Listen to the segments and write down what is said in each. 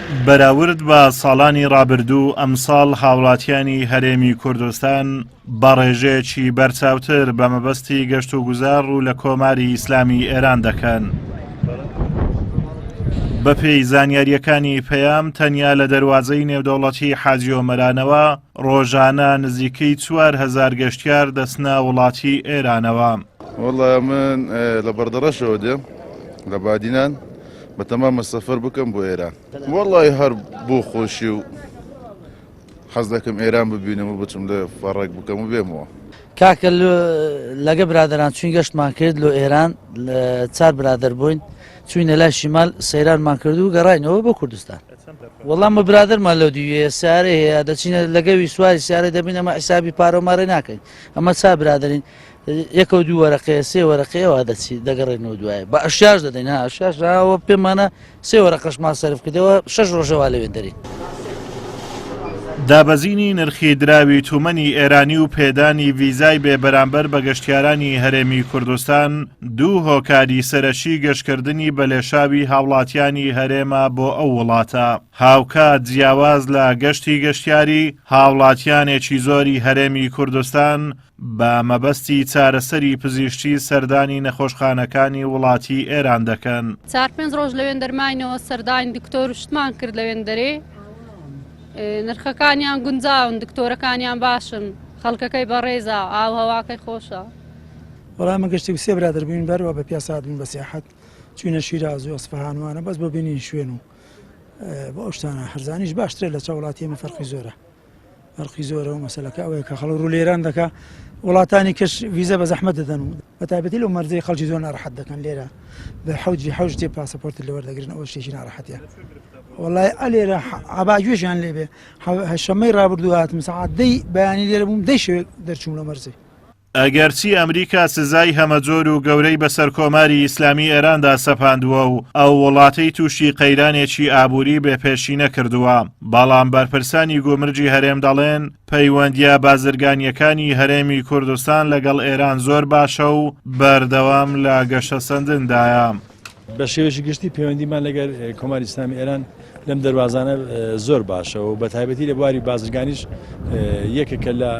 بەراورد بە ساڵانی ڕابردوو ئەمساڵ هاوڵاتیانی هەرێمی کوردستان بە ڕێژەیەکی بەرچاوتر بە مەبەستی گەشت و گوزار ڕوو لە کۆماری ئیسلامی ئێران دەکەن. بەپێی زانیارییەکانی پەیام تەنیا لە دەروازەی نێودەوڵەتی حاجی ئۆمەرانەوە ڕۆژانە نزیکەی 4000 گەشتیار دەچنە وڵاتی ئێرانەوە. وەڵا من لە بەردەڕەشەوە دێم لە بادینان بەتەمامە سەفەر بکەم بۆ ئێران وەڵی هەر بۆ خۆشی و حەز دەکەم ئێران ببینم و بچم لە فەڕێک بکەم و بێمەوە. کاکە لەگە برادران چوین گەشتمان کرد لۆ ئێران چار برادر بووین چوینە لای شیمال سەیرانمان کرد و گەڕاینەوە بۆ کوردستان وەڵام بە برادرمان لەو دیوێ سارە هەیە دەچینە لەگەوی سواری سیارە دەبین ئەمە حیسابی پارۆمارە ناکەین ئەمە چا برادرین یەکە و دوو وەرەقەیە سێ وەرەقەیەوە دەچی دەگەڕێنەوە دوایە بە ئەشیاش دەدەین ها ئەشیاش ئەوە پێمانە سێ وەرەقەشمان سەرف کردەوە شەش ڕۆژەوا لەوێن دەرین. دابەزینی نرخی دراوی تومەنی ئێرانی و پێدانی ڤیزای بێ بەرامبەر بە گەشتیارانی هەرێمی کوردستان دوو هۆکاری سەرەکی گەشتکردنی بەلێشاوی هاوڵاتیانی هەرێمە بۆ ئەو وڵاتە. هاوکات جیاواز لە گەشتی گەشتیاری، هاوڵاتیانێکی زۆری هەرێمی کوردستان بە مەبەستی چارەسەری پزیشکی سەردانی نەخۆشخانەکانی وڵاتی ئێران دەکەن. چار پێنج ڕۆژ لەوێن دەرماینەوە سەردانی دکتۆر و شتمان کرد لەوێن دەرێ نرخەکانیان گونجاون دکتۆرەکانیان باشن خەڵکەکەی بەڕێزە ئاو هەواکەی خۆشە. وەڵا ئەمە گەشتێک سێ برادەر بووین بەر وە بە پیاسە هاتبووین بە سیاحەت چووینە شیراز و ئەسفەهان وانە بەس بۆ بینین شوێن و بۆ ئەو شتانە هەرزانیش باشترە لە چاو وڵاتی ئێمە فەرقی زۆرە. فەرقی زۆرە و مەسەلەکە ئەوەیە کە خەڵک ڕوو لە ئێران دەکا وڵاتانی کەش ڤیزە بە زەحمەت دەدەن و بە تایبەتی لەو مەرجەی خەڵکی زۆر ناڕەحەت دەکەن لێرە بە حەوت حەوت شتێ پاسەپۆرتت لێ وەردەگرن ئەوە شتێکی ناڕەحەتیە وەڵای ئەلێرە عەبا گوێشیان لێ بێ شەممەی ڕابردوو هاتم سەعات دەی بەیانی لێرە بووم دەی شەوێ دەرچووم لە مەرزێ. ئەگەرچی ئەمریکا سزای هەمەجۆر و گەورەی بەسەر کۆماری ئیسلامی ئێراندا سەپاندووە و ئەو وڵاتەی تووشی قەیرانێکی ئابووری بێ پێشینە کردووە، بەڵام بەرپرسانی گومرگی هەرێم دەڵێن پەیوەندییە بازرگانییەکانی هەرێمی کوردستان لەگەڵ ئێران زۆر باشە و بەردەوام لە گەشەسەندندایە. بە شێوەیەکی گشتی پەیوەندیمان لەگەر کۆماری ئیسلامی ئێران لەم دەروازانە زۆر باشە و بە تایبەتی لە بواری بازرگانیش یەکێکە لە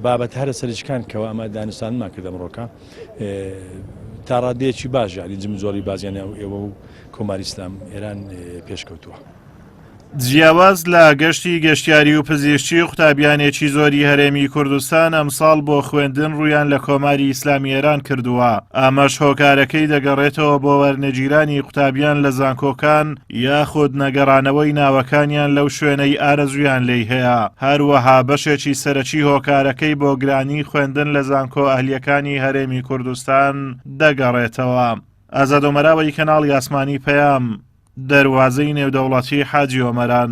بابەت هەرە سەرچکان کەەوە ئەمە دانوستانمان کرد ئەمڕۆکە تا ڕادەیەکی باش یعنی جمجۆڵی بازیان ئێوە و کۆماری ئیسلام ئێران پێشکەوتووە. جیاواز لە گەشتی گەشتیاری و پزیشکی قوتابیانێکی زۆری هەرێمی کوردستان ئەمساڵ بۆ خوێندن ڕوویان لە کۆماری ئیسلامی ئێران کردووە ئەمەش هۆکارەکەی دەگەڕێتەوە بۆ وەرنەگیرانی قوتابیان لە زانکۆکان یاخود نەگەڕانەوەی ناوەکانیان لەو شوێنەی ئارەزوویان لێی هەیە هەروەها بەشێکی سەرەکی هۆکارەکەی بۆ گرانی خوێندن لە زانکۆ ئەهلیەکانی هەرێمی کوردستان دەگەڕێتەوە. ئازاد ئۆمەراوەی کەناڵی ئاسمانی پەیام، دەروازەی نێودەوڵەتی حاجی ئۆمەران.